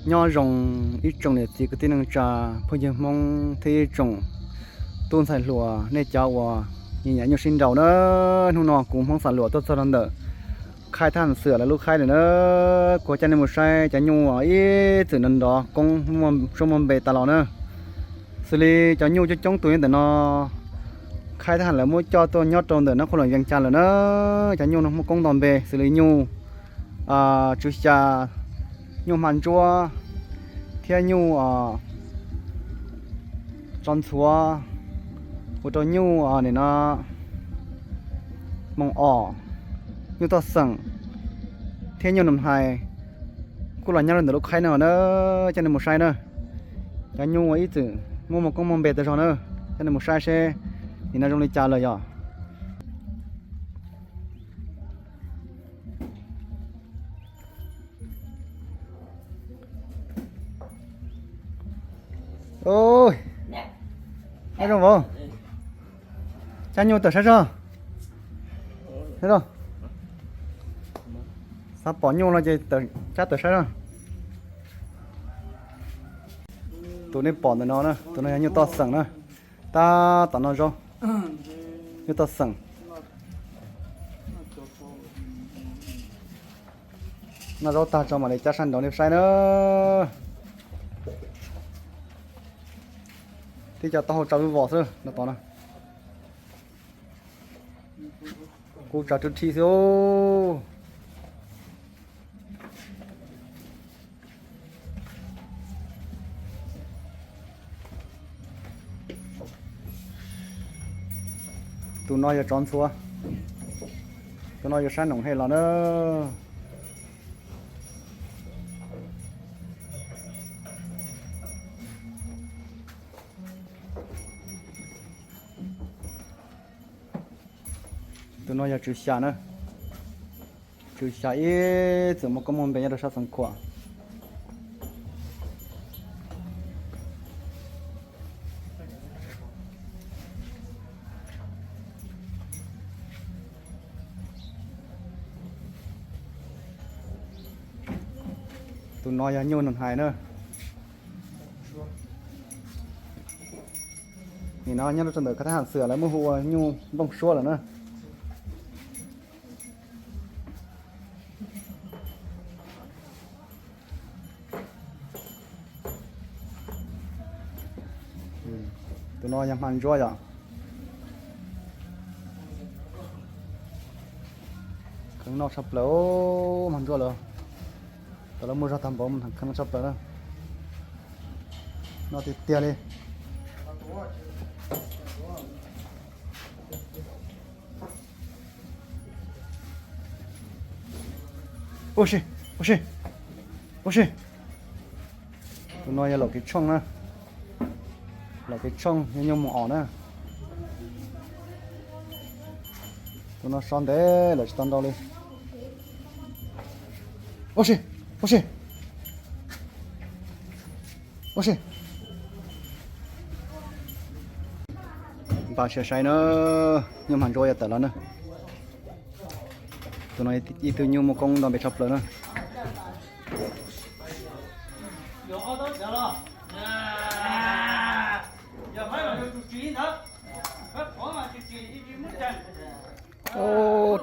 Nyob zoo ib tsoom niam txiv kwv tij neej tsa, phooj ywg Hmoob thiab ib tsoom tub ntxhais hluas, nej cov uas nyiam nyuj sib nraus na. Hnub no kuv Hmoob Xam Luam tuaj txog rau ntawm Khaib Thab Ham Xwm lawv lub khaib lawm na. Kuv coj nej mus saib cov nyuj ib txwm nrov nrov koob muaj suab muaj npe tas los na. Xws li cov nyuj coob coob tus ntawm no, Khaib Thab Ham lawv muab coj tuaj nyob rau ntawm Nab Qhua Loos Vees Cas lawm na. Cov nyuj no muaj koob nto npe xws li nyuj tswv xya, nyuj hma ntsuab, thiab nyuj tsov ntxhuav, ua rau nyuj nim no moos os, nyuj toj xeem, thiab nyuj nus hais kuj los nyob rau ntawm lub khaib no na. Coj nej mus saib na. Cov nyuj ua ib txwm muaj muaj koob muaj npe tas zog na. Coj nej mus saib seb nim no zoo li cas lawm yom. Nyob zoo vauv, cab nyuj tawm saib zog. Xav pom nyuj no ces cab tawm saib zog. Tus nej pom ntawm no na, tus no yog nyuj toj xeem na. Tab tom noj zaub, nyuj toj xeem. Noj zaub tag tso mam li cab sab nraud nej saib na. Tib co taub hau tsa vwj vos xwb no tod na. Kuv tsa rwb rhi xwb. Tus no yog tsov ntxhuav. Tus no yog sab noom hej los na. Tus no yog tswv xya na. Tswv xya ib txwm muaj koob muaj npe nyob rau sab Xeev Khuam. Tus no yog nyuj nus hais na. Nim no nyob rau ntawm Khaib Thab Ham Xwm lawv muab hu ua nyuj nplooj suab lawm na. Tus no yog hma ntsuab yom. Kheev noj tshaj plaws hma ntsuab lawm. Tau lawv muaj zog tag npaum, kheev noj tshaj plaws na. Noj tiag tiag li. Ua si, ua si, ua si. Tus no yog laum kev tshooj na. Laum kev tshooj yog nyuj moos os na. Tus no so ntev lawm tsis tau nrau li. Ua si, ua si, ua si. Npaj siab saib na, nyuj hma ntsuab yuav tawm los na. Tus no ib tug nyuj muaj koob nto npe tshaj plaws na.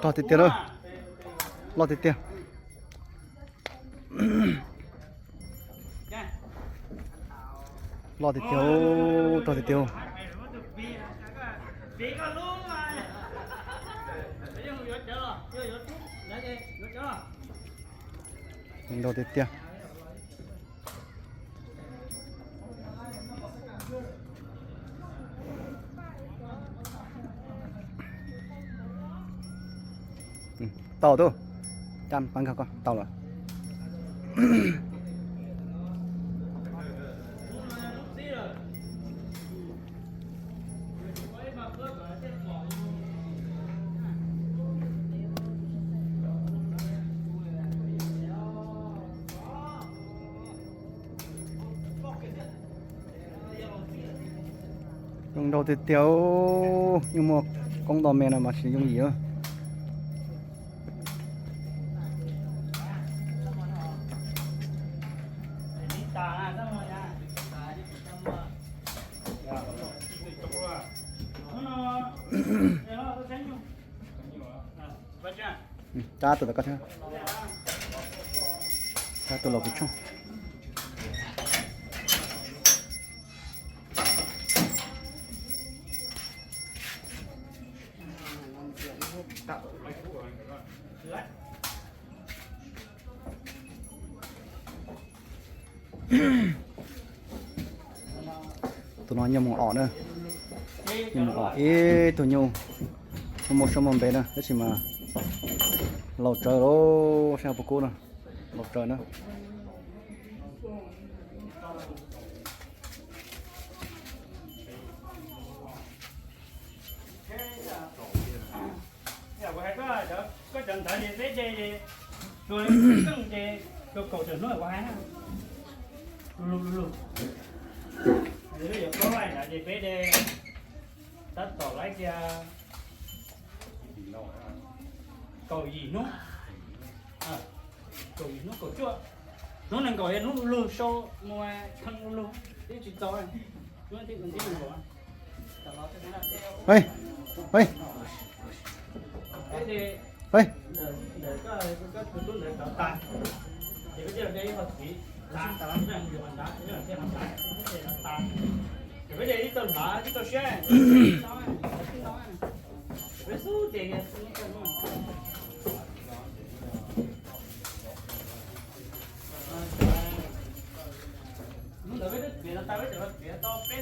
Rog tiag tiag na, loj tiag tiag. Loj tiag tiag, rog tiag tiag. Nrau tiag tiag. Tau tus, cab pab nkag koj tau lawm. Zoo nraug tiag tiag, yeej muaj koob nto me no mas tsis yooj yim. Cab tus ntawm koj thiab. Cab tus laus kis tshooj. Tus no nyuj mus om na, nyuj mus om ib tug nyuj, muaj muaj suab muaj npe na, tab sis mas laus tsawv lawm, saib puas kub na, laus tsawv na. Koj cov ntawd ces peb de, tsuas keej ces tsuas kaum tawm hnub kuv hais. Lug lug lug, lub yuav plaub hais ntawd ces peb de tab tom laiv tias kaum yim hnub, kaum yim hnub kaum cuaj, hnub nees nkaum yog hnub lug sau mus, tshee lug twb tsis txaus.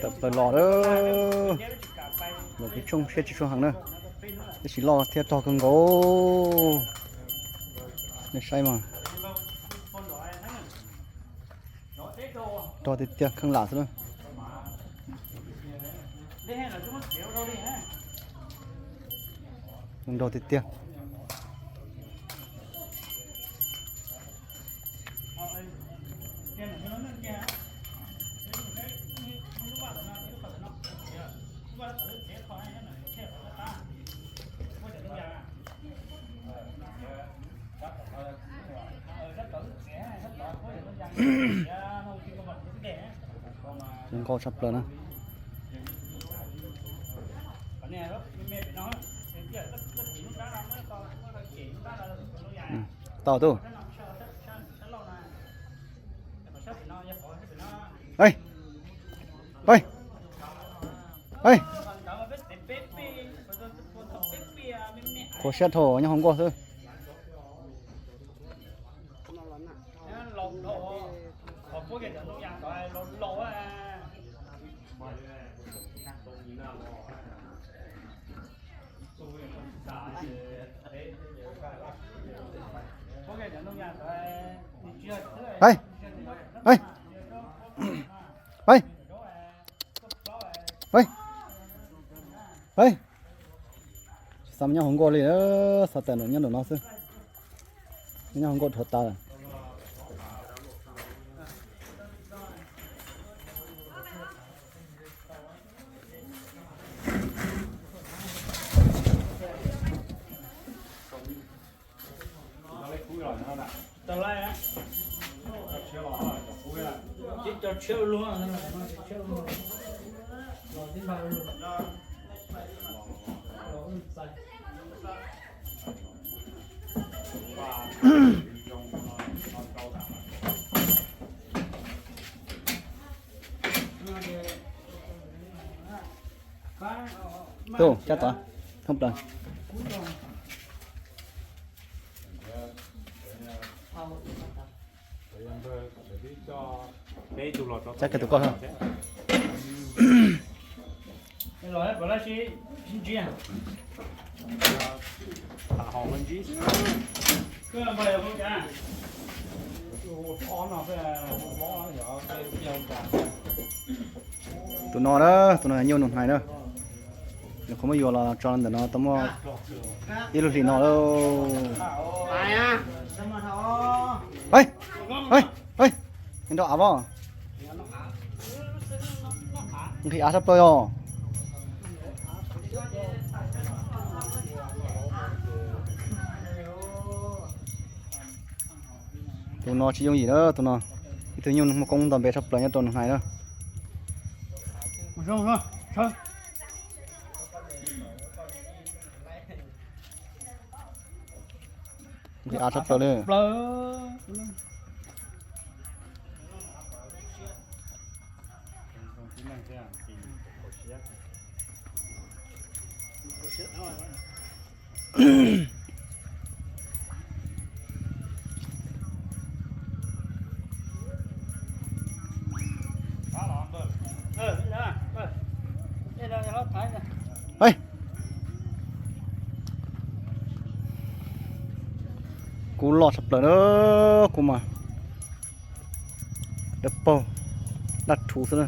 Tawm plaws los lawm, los kis tshooj siab tsis tshua heev na, tab sis loj thiab rog kawg nkaus. Nej saib mas, rog tiag tiag kheej lam xwb na. Nrog tiag tiag. Zoo nkauj tshaj plaws na. Tau tub. Ê, ê, ê, khuv siab dhau nyob hauv nkuaj xwb. Ê, ê, ê, ê, tsis xav nyob hauv nkuaj li, xav tawm nram nyob nram no xwb. Nyob hauv nkuaj dhau tas lawm. Tus caj tod thoob plaws. Cab kiag tus koj. Tus no na, tus no nyuj nus hnais na. Nws qhuav muab yuav los tso ntawm no tau muaj ib lub hlis no lauj. Nrog av os. Nqhis av sab plaws os. Tus no tsis yooj yim na, tus no ib tug nyuj muaj koob nto npe tshaj plaws nyob rau nus hnais na. Nqhis av tshaj plaws li. Kub loj tshaj plaws na, kub mas dawb paug, daj rhuv xwb na.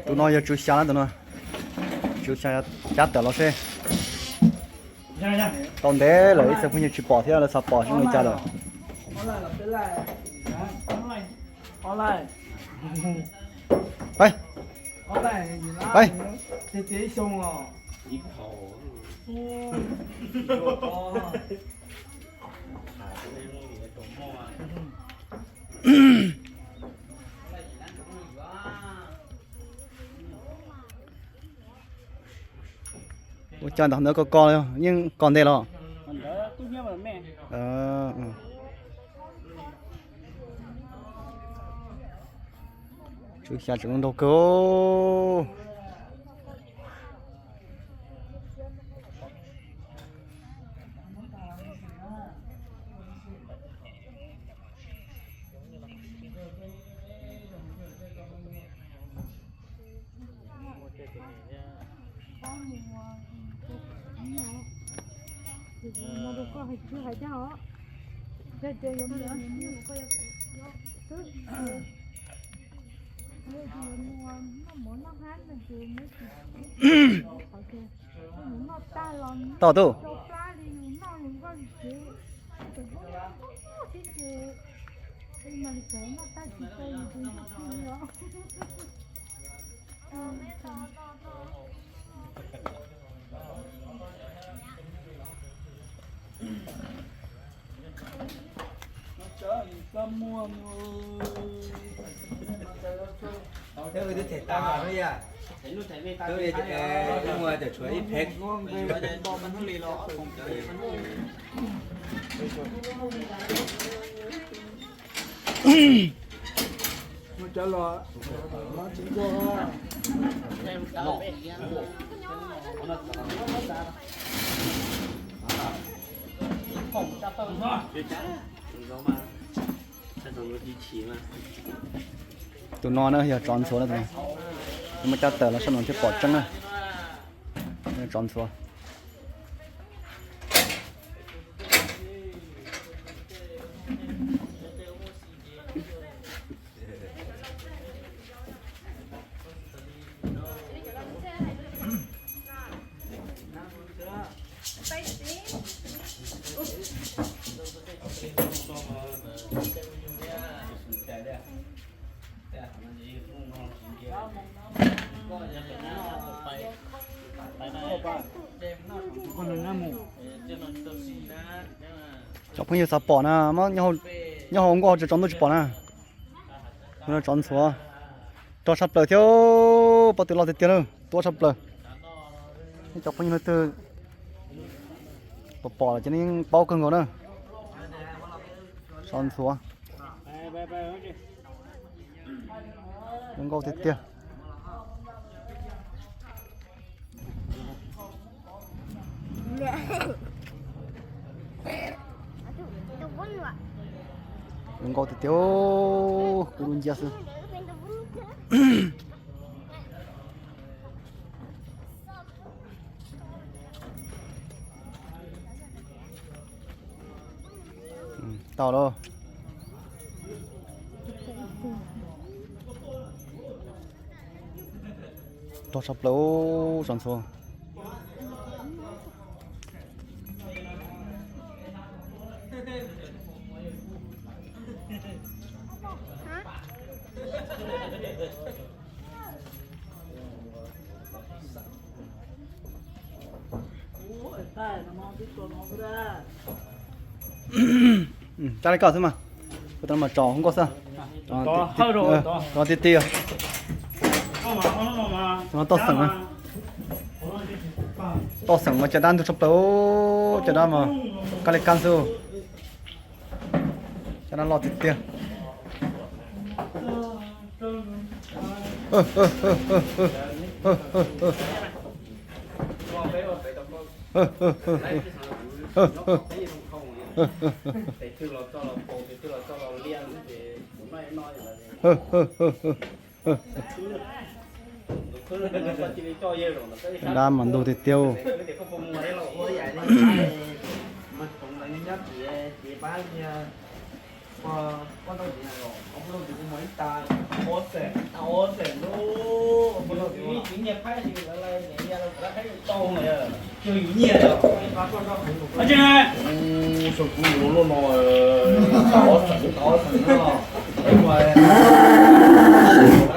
Tus no yog tswv xya na, tus no tswv xya cab tawm los seb. Tau ntev lawm ib txhia phooj ywg tsis pom thiab, lawv xav pom seb li cas lawm. Ua cas ntawm ko ko yeej ko ntev los? Tswv xya tseem nraug kawg. Tau tuj. Twb them tau no yom. Twb muaj cov tshuav ib phev. Tus no na yog tsov ntxhuav na, tus no. Muab cab tawm los sab no thiaj pom tseeb na. Tsov ntxhuav. Cov phooj ywg xav pom na, nyob hauv nkoj tso ntuj tsis pom na. Tsov ntxhuav rog tshaj plaws thiab, pob tw loj tiag tiag na, tuab tshaj plaws. Cov phooj ywg leej twg pom pom ces yeej paub kawg nkaus na. Tsov ntxhuav zoo nkauj tiag tiag. Zoo nkauj tiag tiag, kuv lub nciab xwb. Tau lauj. Rog tshaj plaws, saum ntxhua. Coj li koj xwb mas, kuv tau mas tso hoob nkauj xwb. Tso tiag tiag. Toj xeem, toj xeem mas caj dab ntug tshaj plaws, caj dab mas kab li kab xwb. Caj dab loj tiag tiag. Dab mas ntug tiag tiag. Ua, saum kuv yuav luaj no, ob xeem, ob xeem no, peb mas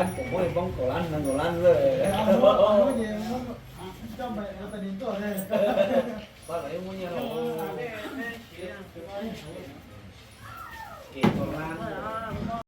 kaum lab, kaum lab, nees nkaum lab lawm. Pab lawv muaj nyiaj los.